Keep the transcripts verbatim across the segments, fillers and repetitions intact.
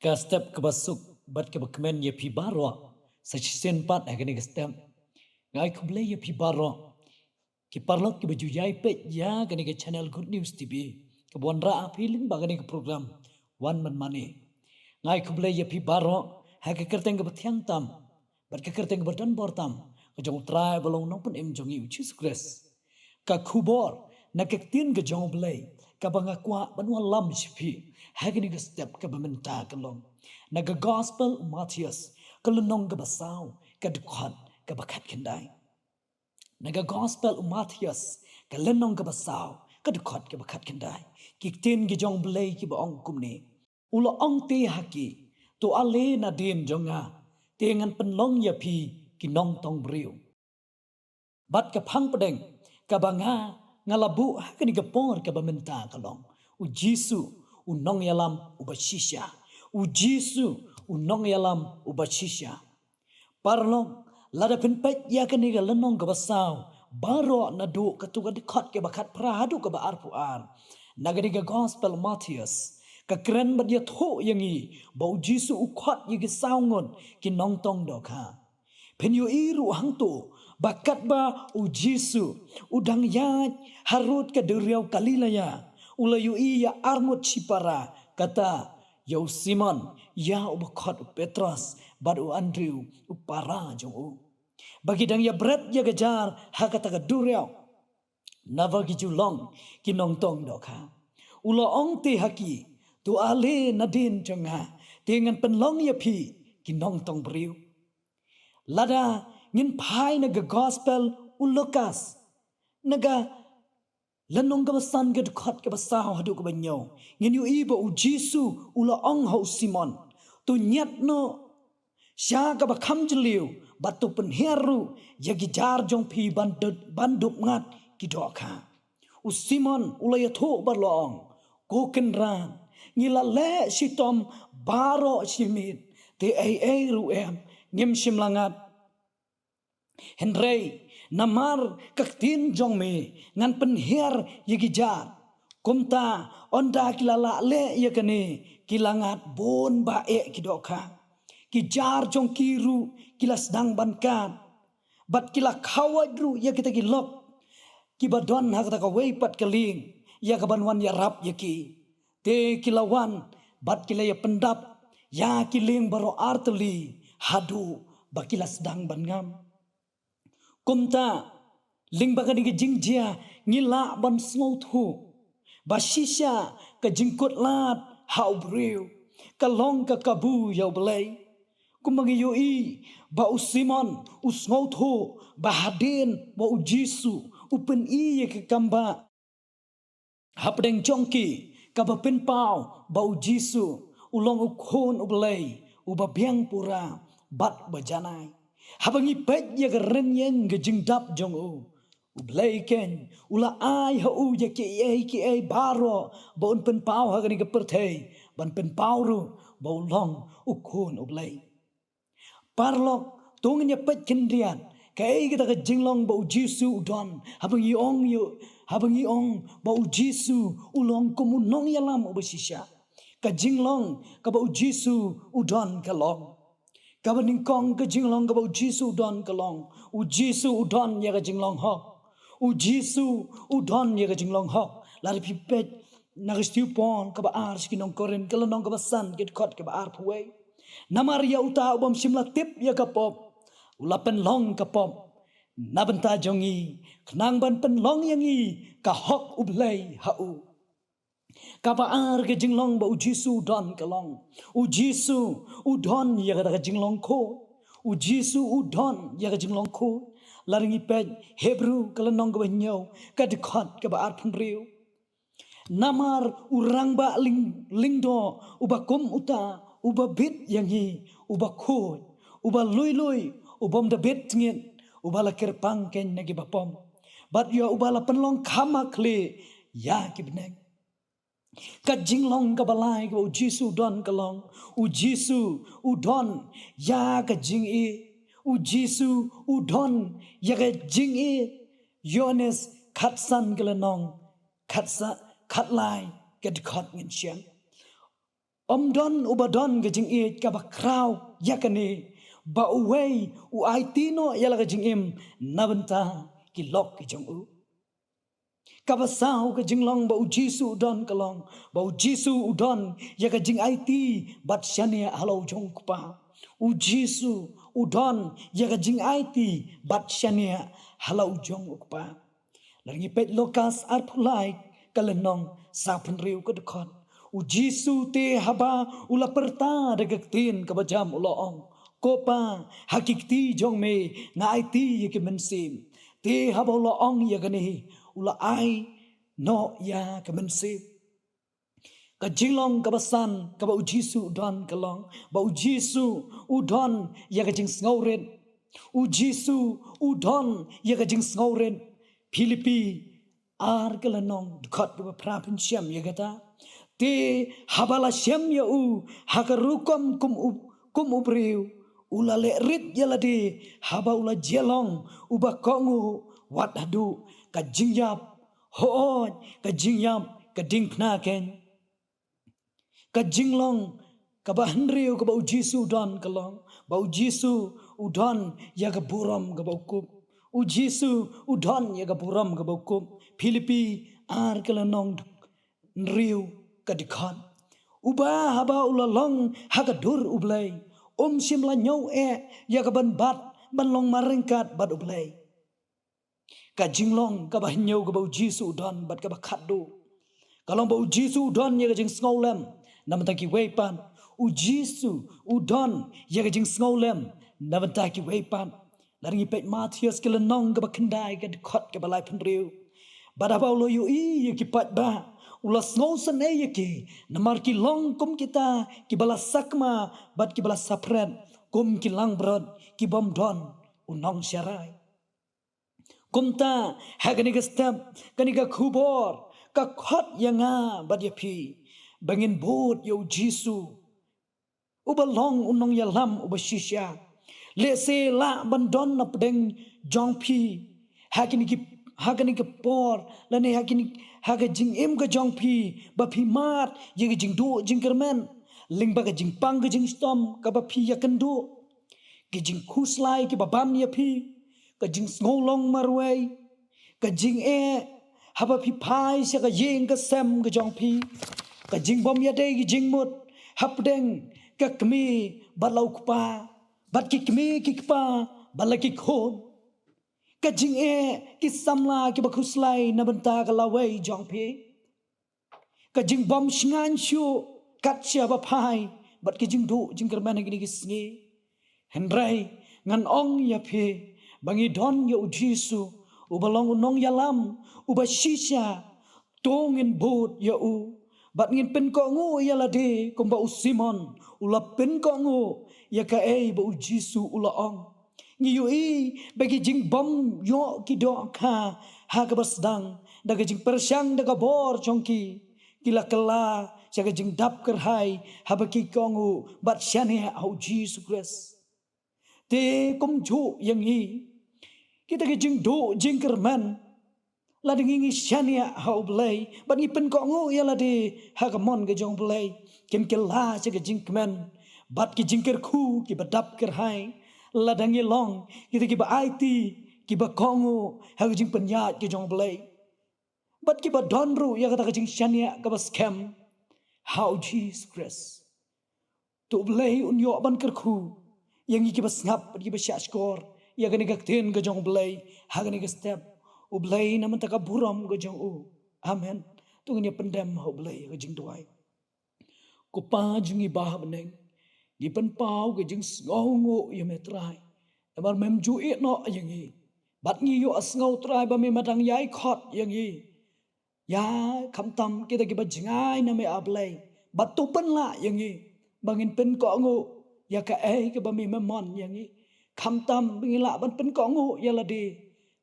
Ka step kaba suk bad kaba kmen ïa phi baroh. Sa shisien pat ha kane ka step, nga ai khublei ïa phi baroh ki paralok kiba ju ïai peit ïa kane ka channel Good News T V, kaba wanrah ha phi lyngba kane ka program Wan Ban Mane. Nga ai khublei ïa phi baroh ha ka kyrteng kaba thiang tam bad ka kyrteng kaba don bor tam ka jong U Trai bad U Nongpynim jong ngi U Jisu Khrist. Ka khubor na ka ktien ka jong U Blei kaba nga kwah ban wallam sha phi ha kane ka step kaba mynta ka long na ka Gospel u Mathaios, ka lynnong kaba saw, ka dkhot kaba khatkhyndai. Na ka Gospel u Mathaios, ka lynnong kaba saw, ka dkhot kaba khatkhyndai. Ki ktien ki jong U Blei kiba ong kumne: U la ong te ha ki: To ale nadien jong nga, te ngan pynlong ïa phi ki nongtong briew. Bad ka phang pdeng kaba nga, nga la buh ha kane ka por kaba mynta ka long: U Jisu, U Nongïalam uba shisha. U Jisu, U Nongïalam uba shisha. Paralok, lada phin peit ïa kane ka lynnong kaba saw baroh naduh kato ka dkhot kaba khatphra haduh kaba arphew ar na kane ka Gospel Mathaios, ka kren bad ïathuh ïa ngi ba U Jisu u khot ïa ki saw ngut ki nongtong dohkha. Phin ïohi ruh hangto ba katba U Jisu u dang ïaid harud ka duriaw Galilea, u la ïohi ïa arngut shipara, kata ïa u Simon, ïa uba khot u Petros, bad u Andrew u para jong u, ba ki dang ïabret ïa ka jar ha kata ka duriaw, naba ki ju long ki nongtong dohkha. U la ong te ha ki: To ale nadien jong nga, te ngan pynlong ïa phi ki nongtong briew. Lada ngin phai na ka Gospel u Lukas, na ka lynnong kaba san, ka dkhot kaba saw haduh kaba hynñiew, ngin ïohi ba U Jisu u la ong ha u Simon: To ñiad noh sha kaba kham jylliew bad to pynhiar ruh ïa ki jar jong phi ban dud-, ban dubngat ki dohkha. U Simon u la ïathuh bad u la ong: Ko Kynrad, ngi la leh shitom baroh shi miet, te ei ei ruh em ngim shym la ngat. Hynrei namar ka ktien jong me ngan pynhiar ïa ki jar. Kumta ynda ki la lah leh ïa kane, ki la ngat bun ba eh ki dohkha. Ki jar jong ki ruh ki la sdang ban kad, bad ki la khawai ruh ïa kita ki lok kiba don ha kata kawei pat ka lieng ïa kaban wan ïarap ïa ki. Te ki la wan bad ki la ïapyndap ïa ki lieng baroh artylli haduh ba ki la sdang ban ngam. Kumta lyngba kane ka jingjia ngi lah ban sngewthuh ba shisha ka jingkut lad ha u briew ka long ka kabu ïa U Blei. Kumba ngi ïohi ba u Simon u sngewthuh ba hadien ba U Jisu u pyni ïa ka kambah, hapdeng jong ki kaba pynpaw ba U Jisu u long u Khun U Blei uba biang pura bad uba janai. Haba ngi peit ïa ka rynïeng ka jingdap jong u, U Blei keiñ u la ai ha u ïa kiei kiei baroh ba un pynpaw ha kane ka pyrthei, ban pynpaw ruh ba u long u Khun U Blei. Paralok, to ngin ïa peit khyndiat kaei kata ka jinglong ba U Jisu u don, haba ngi ong ïa, haba ngi ong ba U Jisu u long kum u nongïalam uba shisha. Ka jinglong kaba U Jisu u don ka long, kaba nyngkong ka jinglong kaba U Jisu u don ka long, U Jisu u don ïa ka jinglong hok. U Jisu u don ïa ka jinglong hok. Lada phi peit na ka shithi u Paul kaba ar sha ki nong Korinth, ka lynnong kaba san, ka dkhot kaba arphew wei: Namar ïa uta u bym shym la tip ïa ka pop u la pynlong ka pop na bynta jong ngi, khnang ban pynlong ïa ngi ka hok U Blei ha u. Kaba ar ka jinglong ba U Jisu u don ka long, U Jisu u don ïa kata ka jinglong khuid. U Jisu u don ïa ka jinglong khuid. Lada ngi peit Hebru ka lynnong kaba hynñiew, ka dkhot kaba arphew hynriew: Namar u rangbah lyng-, lyngdoh uba kum uta, uba bit ïa ngi, uba khuid, uba lui lui, u bym da bit tngit, uba la kyrpang keiñ na kiba pop, bad ïa uba la pynlong kham ha khlieh ïa ki bneng. Ka jinglong kaba lai kaba U Jisu u don ka long, U Jisu u don ïa ka jingïeit. U Jisu u don ïa ka jingïeit. Ïoannis khatsan ka lynnong khatsa-, khatlai ka dkhot ngin shem. Ym don uba don ka jingïeit kaba khraw ïa kane, ba uwei u aiti noh ïa la ka jingim na bynta ki lok ki jong u. Kaba saw ka jinglong ba U Jisu u don ka long, ba U Jisu u don ïa ka jingaiti bad shaniah ha la u jong u Kpa. U Jisu u don ïa ka jingaiti bad shaniah ha la u jong u Kpa. Lada ngi peit Lukas arphew lai ka lynnong, sawphew hynriew ka dkhot. U Jisu te haba u la pyrta da ka ktien kaba jam u la ong, Ko Pa, ha ki kti jong me nga aiti ïa ki mynsiem. Te haba u la ong ïa kane, u la ai noh ïa ka mynsiem. Ka jinglong kaba san kaba U Jisu u don ka long, ba U Jisu u don ïa ka jingsngewrit. U Jisu u don ïa ka jingsngewrit. Philippi ar ka lynnong, dkhot kaba phra phin shem ïa kata. Te haba la shem ïa u ha ka rukom kum u, kum u briew, u la leh rit ïa lade haba u la jia long uba kohnguh wat haduh ka jingïap, hooid, ka jingïap ka diengphna keiñ. Ka jinglong kaba hynriew kaba U Jisu u don ka long, ba U Jisu u don ïa ka burom kaba u kup. U Jisu u don ïa ka burom kaba u kup. Philippi ar ka lynnong, hynriew ka dkhot. Uba haba u la long ha ka dur U Blei, um shym la ñiew eh ïa ka ban bat ban long marryngkat bad U Blei. Ka jinglong kaba hynñiew kaba U Jisu u don bad kaba khatduh ka long ba U Jisu u don ïa ka jingsngewlem na bynta kiwei pat. U Jisu u don ïa ka jingsngewlem na bynta kiwei pat. Lada ngi peit Mathaios ka lynnong kaba khyndai ka dkhot kaba laiphew hynriew. Bad haba u la ïohi ïa ki paidbah, u la sngewsynei ïa ki, namar ki long kum kita kiba la sakma bad kiba la saphriang, kum ki langbrot ki bym don u nongsharai. Kumta ha kane ka step, kane ka khubor ka khot ïa nga bad ïa phi ba ngin bud ïa U Jisu, uba long u nongïalam uba shisha. Lehse lah ban don na pdeng jong phi ha kine ki, ha kane ka por, lane ha kine, ha ka jingim ka jong phi, ba phi mad ïa ka jingduh jingkyrmen lyngba ka jingpang ka jingshitom kaba phi ïakynduh, ki jingkhuslai kiba bam ïa phi, ka jingsngewlong marwei, ka jingeh haba phi phai sha ka ïing ka sem ka jong phi, ka jingbym ïadei ka jingmut hapdeng ka kmie bad la u kpa, bad ki kmie ki kpa bad la ki khun, ka jingeh ki samla kiba khuslai na bynta ka lawei jong phi, ka jingbym shngaiñ shuh kat shaba phai bad ki jingduh jingkyrmen ha kine ki sngi. Hynrei ngan ong ïa phi ba ngi don ïa U Jisu, uba long u nongïalam uba shisha. To ngin bud ïa u bad ngin pynkohnguh ïa lade kumba u Simon u la pynkohnguh ïa kaei ba U Jisu u la ong. Ngi ïohi ba ki jingbym ïoh ki dohkha ha kaba sdang, da ka jingpyrshang da ka bor jong ki, ki la kylla sha ka jingdap kyrhai haba ki kohnguh bad shaniah ha U Jisu Khrist. Te kumjuh ïa ngi, kita ki jingduh jingkyrmen, lada ngi ngi shaniah ha U Blei bad ngi pynkohnguh ïa lade ha ka mon ka jong U Blei, kim kylla sha ka jingkmen bad ki jingkyrkhu kiba dap kyrhai lada ngi long kita kiba aiti, kiba kohnguh ha ka jingpynïaid ka jong U Blei, bad kiba don ruh ïa kata ka jingshaniah kaba skhem ha U Jisu Khrist. To U Blei un ïoh ban kyrkhu ïa ngi kiba sngap bad kiba shahshkor ïa kane ka ktien ka jong U Blei ha kane ka step. U Blei na bynta ka burom ka jong u. Amen. To ngin ïa pyndem ha U Blei ha ka jingduwai. Ko Pa jong ngi ba ha bneng, ngi pynpaw ka jingsngewnguh ïa me Trai, namar mem ju ïehnoh ïa ngi. Bad ngi ïohsngew Trai ba me ma dang ïai khot ïa ngi, ïa khamtam kita kiba jngai na me A Blei. Bad to pynlah ïa ngi ba ngin pynkohnguh ïa kaei kaba me me mon ïa ngi, khamtam ba ngin lah ban pynkohnguh ïa lade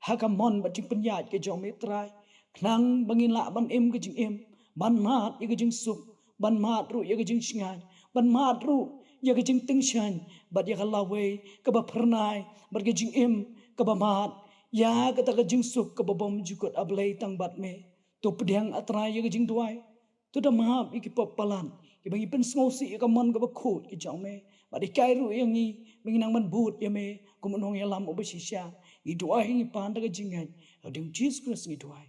ha ka mon bad jingpynïaid ka jong me Trai, khnang ba ngin lah ban im ka jingim, ban mad ïa ka jingsuk, ban mad ruh ïa ka jingshngaiñ, ban mad ruh ïa ka jingtyngshaiñ bad ïa ka lawei kaba phyrnai bad ka jingim kaba mad ïa kata ka jingsuk kaba bymjukut, A Blei, tang bad me. To pdiang, A Trai, ïa ka jingduwai. To da map ïa ki pop palat kiba ngi pynsngewsih ïa ka mon kaba khuid ki jong me. Bad hikai ruh ïa ngi ba ngi nang ban bud ïa me kum u nongïalam uba shisha. Ngi duwai, ngi pan da ka jingngeit. Ha u Jisu Khrist ngi duwai.